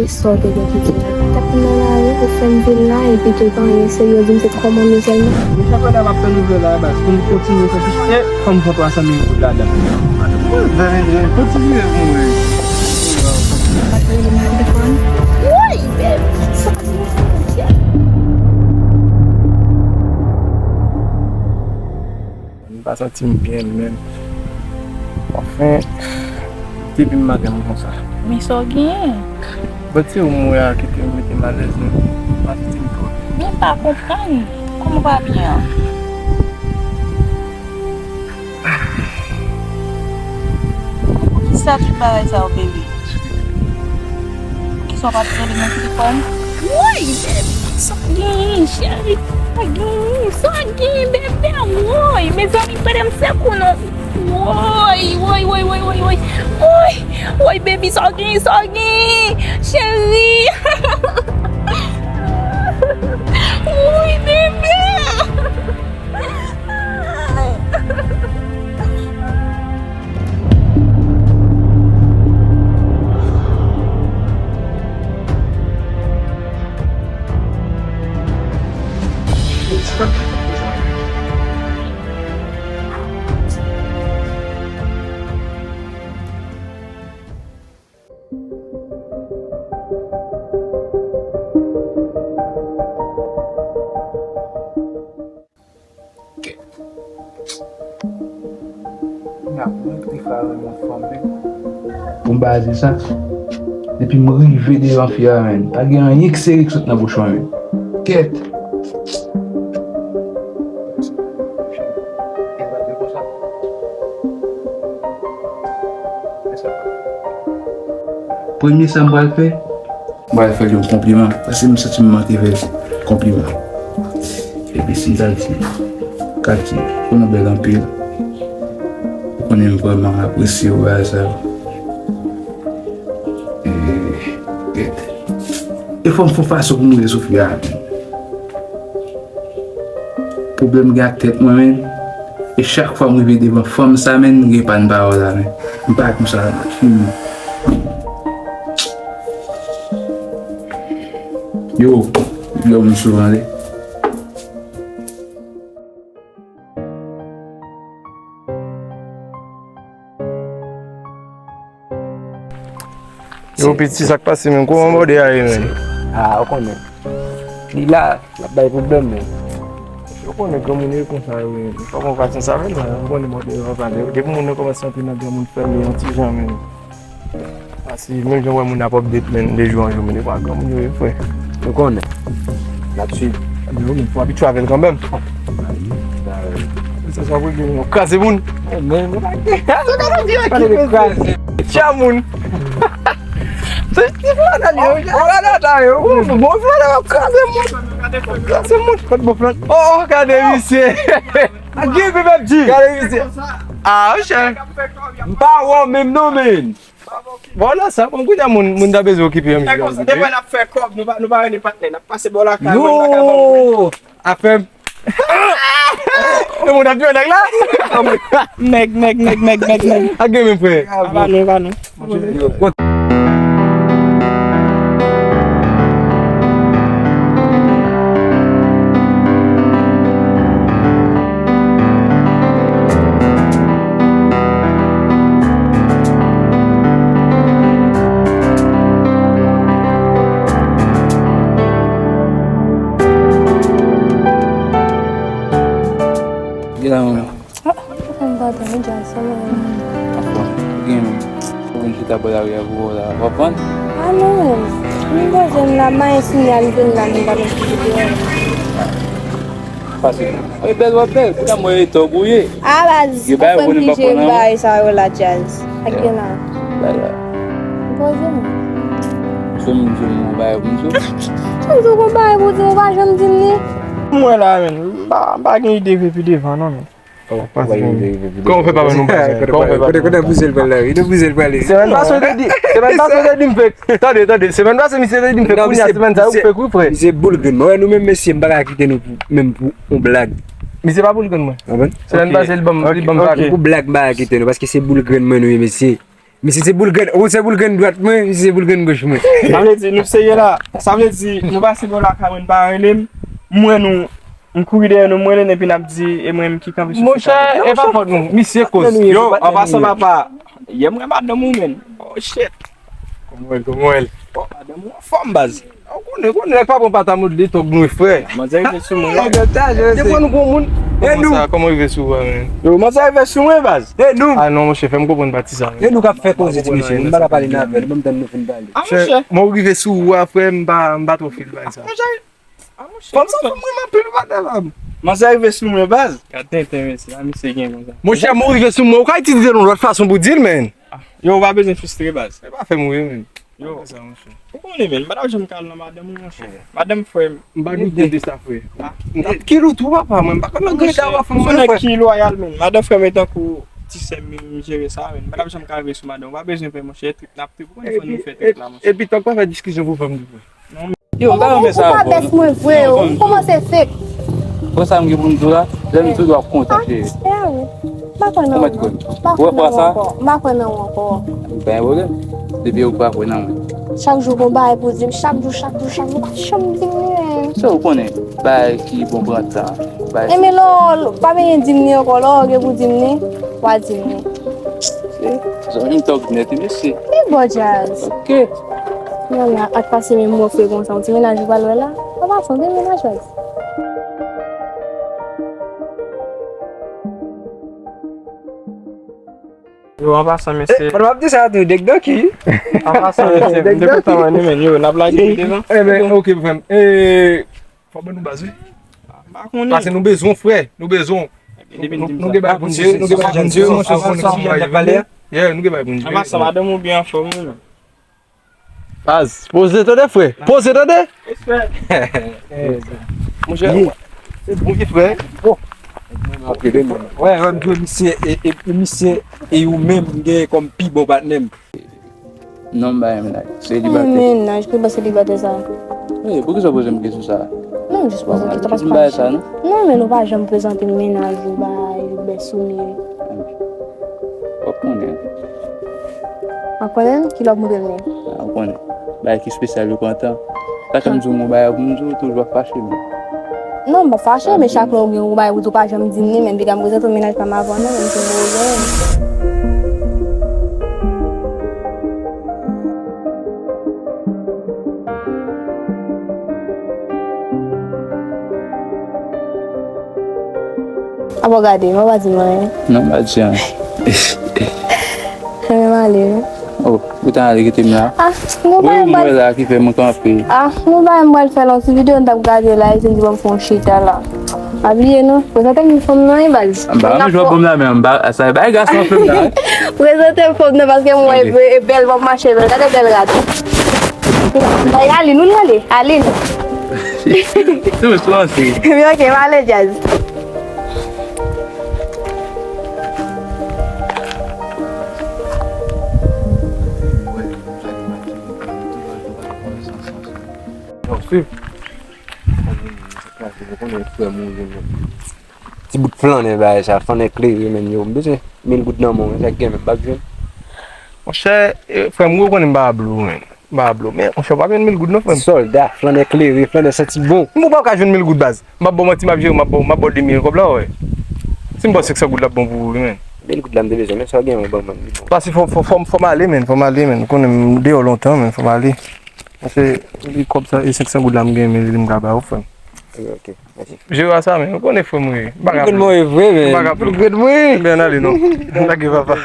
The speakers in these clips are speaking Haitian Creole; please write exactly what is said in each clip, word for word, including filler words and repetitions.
Sa w te gen pou di m. Tèt mwen nan lari, ou fè m vin la, epi tou pa anyen serye, ou di m se kòman m ye sèlman. Misye konnen m ap fè nouvèl la, baz, pou m kontinye fè plis, e fò m pran twa san mil goud ladan. Mwen, mwen, mwen, kontinye pou mwen. Woy, bèb, sa di m fè. M pa santi m byen menm. Anfen, depi m maten m konsa. Men sa w genyen? Bon, se ou m wè a ki te mete m alèz menm. M pa santi m twò byen. Men m pa konprann. Kòman w pa byen an? Poukisa tout bagay sa yo, baby? Poukisa w pa t rele m nan telefòn? Woy, baby, sa w genyen, cheri? Sa w genyen? Sa w genyen, bebe? Woy, mezanmi, pede m sekou non. Woy, woy, woy, woy, woy, woy. Woy, woy, baby, sa w genyen, sa w genyen, cheri? Woy, bebe. Pou m pa di sa, depi m rive devan fi a, menn, pa gen anyen k serye k sot nan bouch mwen, menn. Kèt! Premye sa m pral fè, m pral fè li yon konpliman, paske m santi m manke fè l konpliman. Epi si m ta di, Katy, ou bèl anpil. Ou konnen m vrèman apresye ou bagay sa yo. E, gèt. E fò m fè yon fason pou m rive sou fi a. Pwoblèm gen ak tèt mwen, menn. E chak fwa m rive devan fanm sa, menn, m gen pann pawòl la, menn. M pa konsa, hmm. Yo, yo, m sou ale. Yo, piti, sa k pase menm? Kòman bòdè a ye menm? Ah, ou konnen. Li la, l ap bay pwoblèm menm. Ou konnen granmoun yo konsa yo menm. Fòk ou pasyans avè l, ou konnen bòdè yo ap pale. Depi moun nan kòmanse antre nan granmoun fè l yon ti jan menm. Paske menm jan w wè moun ap update menm de jou an jou, menm e pa granmoun yo ye, frè. Ou konnen. N ap swiv. Yo, men fò abitye avè l kanmenm. Sa, sa vre gen yon kraze moun. Men, men, pale de kraze. Tcha moun. Se ti flanèl yo, flanèl ta yo. Bon flanèl ap kraze moun. Kraze moun. Kot bon flanèl? Oh, oh, gade misye. Gade misye. Ah, chè. M pa wè w menm non, men. Vwala sa, bon, kounye a moun, moun ta bezwen okipe yon jan. Depi n ap fè kòb, nou pa, nou pa rele patnè, n ap pase bò lakay mwen, li pa ka ban mwen. Yo! Afè m. E moun ap jwe nèg la? Nèg, nèg, nèg, nèg, nèg, nèg. A gen men frè. Pa nou, pa nou. Gen la, manman. Ah, m pa tande djaz sa, manman. Gen, ou vin chita bò lari a pou wè w la. W ap vann? Ah, non, menm. M poze m la, m mayen sinyal vin la, m pa mèt kite deyò. Pase. Wi, bèl, w ap bèl. Kounya m wè e tòg ou ye. A baz, ou fè m pije bagay sa yo la, djaz. Ak gen la. M poze m. Sou m, sou m, yon bagay pou m sou. Sou m, sou m, yon bagay pou di, ou pa janm di m li. M wè la, menm. M pa, m pa gen ide vre pi devan, non, menm. Kòman w fè pa wè nou pa janm? Kòman w fè pa wè nou pa janm? Kote, kote, kote bouzè l prale? Semèn pase, w te di, semèn pase, w te di m fake. Tande, tande, semèn pase, misye te di m fake. Kounye a, semèn sa, ou fake, wi, frè. Misye boul grenn. Mwen wè nou menm mesye, m pa ka kite nou pou, menm pou yon blag. Misye pa boul grenn mwen. Semèn pase, li ban m, li ban m pale. Pou blag, m pa ka kite nou, paske se boul grenn mwen nou ye, mesye. Misye se boul grenn, ou se boul grenn dwat mwen, misye se boul grenn goch mwen. Sa vle di, nou serye la? Sa vle di, nou pase bò lakay mwen, n pa rele m, m wè nou, m kouri dèyè nou, m rele n epi n ap di, e mwen menm ki kanpe sou fita. Monchè, e pa fòt nou, misye koz. Yo, an pasan papa, yè m wè madanm ou menm. Oh shit. Kòman w ye, kòman w ye? Oh, madanm ou anfòm, baz. Ou konnen, konnen, nèg pa pran pata modle tòg nou, frè. Manzè rive sou mwen. Nèg yo ta jwe. Depi nou pran moun. E nou? Kòman sa, kòman rive sou ou a, menm? Yo, manzè rive sou mwen, baz. E nou? Ah non, monchè, fè m konprann pati sa, menm. E nou k ap fè koze ti mesye, nou pa ka pale nan avè l, ban m tann nou fin pale. Ah, monchè. Mwen rive sou ou a, frè, m pa, m pa twò fil bay sa. Ah, monchè. Fanm sa fanm mwen, m anpil pa de fanm. Manzè rive sou mwen, baz. Gad tenten, mesye, la misye gen konsa. Monchè, mwen rive sou mwen, ou ka itilize yon lòt fason pou di l, menm. Yo, ou pa bezwen fristre, baz. E pa fè m ri, menm. Yo. Ou konnen, menm, m pa t ap janm ka al nan madanm ou, monchè. Madanm frè m. M pa doute de sa, frè. M t ap kill ou tou, papa, mwen. M pa konn nan greda w ap fè mwen, frè. Ki lwayal, menm. Madanm frè m e tankou ti sè m, m jere sa, menm. M pa t ap janm ka rive sou madanm. Ou pa bezwen pè, monchè. Trip n ap trip. Ou konnen fò nou fè trip la, monchè. Epi, tank pa fè diskisyon pou fanm, frè. Yo, m pa renmen sa. Ou pa bès mwen vre, ou kòmanse fake. Wè sa m gen pou m di w la, lè m di w ap kontan, cheri. M pa kwè nan ou ankò. M pa kwè nan ou ankò. M pa kwè nan ou ankò. Pa gen pwoblèm. Depi ou pa kwè nan mwen. Chak jou gon bagay pou di m, chak jou, chak jou, chak jou, ou pa janm di m li menm. Sa ou konnen, bagay ki bon pran tan. Enben lè w pa benyen di m li ankò, lè w gen pou di m li, w a di m li. Zanmi m tòg nèt wi mesye. Pi bò djaz. Ok. Kounye a ak pase menm mò fre konsa, yon ti mennaj ou pral wè la. An pasan, gen mennaj baz. Yo, an pasan, mesye. Pandan m ap di sa tou, Dek Doki. An pasan, mesye, m te kontan wè nou, men yo, n ap lage devan. Enben, ok, frè m. E, fò ban nou baz, wi. M pa konnen. Paske nou bezwen w, frè. Nou bezwen w. Nou gen bagay pou n jere, nou gen bagay pou n jere, monchè, ou konnen kòman bagay yo ye. Yeah, nou gen bagay pou n jere. An pasan, madanm ou byen anfòm, wi. Baz, poze tande, frè. Poze tande. Respè. Monchè, se bon vye frè. Wè, wè, m di w, misye, e, e, misye, e ou menm, m gen kòm pi bon patnè m. Non, m pa gen mennaj. Selibatè. Mennaj, ki bò selibatè sa? Wi, poukisa w poze m kesyon sa a? Non, m jis poze w kesyon paske m pa janm. Non, men ou pa janm prezante m mennaj ou bay bèsouni. W ap konnen. W ap konnen? Kilè w ap montre m li? A, w konnen. Bagay ki espesyal yo pran tan. Chak lè m di w yon bagay pou m di w, toujou w ap fache m. Non, m pa fache, men chak lè w gen yon bagay pou di w pa janm di m li, men piga m prezante w mennaj pa m avan non, men m te move. Apa w gade, mwen pa di m anyen. Non, m pa di anyen. Renmen m ale, wi. Oh, ou ta ale kite m la? Ah, nou pa yon bal. Mwen la ki fè mwen kanpe. Ah, nou pa yon bal fè long ti videyo, n t ap gade la, e se di ban m fè yon chita la. Pa bliye non, prezante m fanm nan, wi, baz. M pa renmen jwè bon la, men m pa, sa e bay gason fè m la. Prezante m fanm nan, paske mwen e bèl, ban m mache bèl, gade bèl rad. Bay Aline, ou li ale? Aline. Tou, tou, tou. Ebyen, ok, m ale, djaz. Bon, swiv. Ti bout flannè bagay sa, flannè klere, menm yo. M bezwen mil goud nan men w, sa k gen menm, m p ap jwenn. Monchè, e, frè m, ou konnen m pa blo, menm. M pa blo. Men, monchè, w pa jwenn mil goud non, frè m. Sòlda, flannè klere, flannè santi bon. M ou pa ka jwenn mil goud, baz. M ap ba w manti, m ap jere, m ap ba w, m ap ba w de mil kòb la, wè. Si m ba w senk san goud la, bon pou ou, wi, menm. Mil goud la, m te bezwen, men sa w gen, w ban mwen, li bon. Paske fò, fò, fò, fò m ale, menm, fò m ale, menm. Ou konnen m deyò lontan, menm, fò m ale. Paske li kòb sa, e senk san goud la m gen, men li m ka ba w, frè m. Ok, ok, mèsi. Jere a sa, menm. Ou konnen frè m, wi. M pa ka. Ou konnen mwen vre, menm. M pa ka. Ou konnen mwen. Ebyen, n ale, non. Lage papa.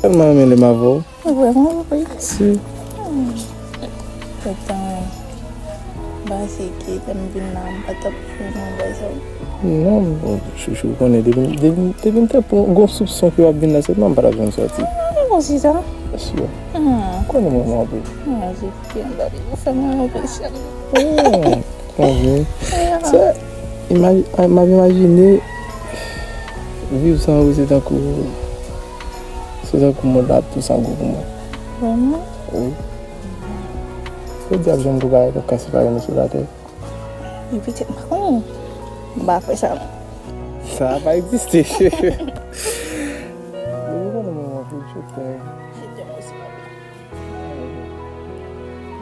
Tèlman renmen lè m avè w. Vrèman, wi. Si. Gentan, m panse ke lè m vin la, m pa t ap jwenn yon bagay sa. Non, bon, chouchou, ou konnen, depi, depi, depi m te pran yon soupson ke w ap vin la, se mwen m pa t ap janm sòti. Ah, konsi sa? Si. Hmm. Konnen mwen, mwen anpil. Ah, Jeffery, m pa vle ou fè mwen yon presyon. Hmm. Konbyen? Se, imaj- m ap imajine viv san ou se tankou, se tankou mond la ap tou sangou pou mwen. Vrèman? Wi. Pou dyab jan m tou bagay k ap ka separe nou sou latè. Men petèt m pa konnen. M pa kwè sa non. Sa pa egziste. Depi konnen mwen mwen pou chokè.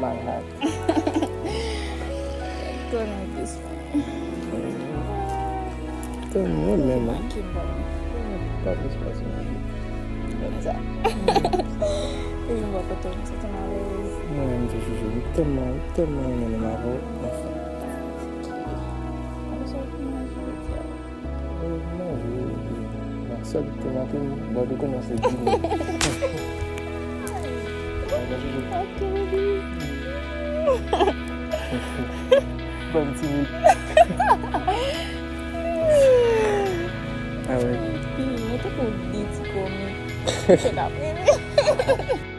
Malad. Konnen plis mwen. Konnen mwen menm. Manke m pa. Pa plis pase mwen. Konnen sa. Epi m pa kontan, m santi m alèz. Mwen menm tou chouchou, m tèlman, m tèlman renmen menm avè w, anfen. Anfen, sa w fè manje jodi a? Manje, manje. Bon, sèl ki te manke m, bon, ou konnen se dine. Ok, baby. Bann timid. Ah ouais. Pi, mwen te pou di ti komi. Se la, baby.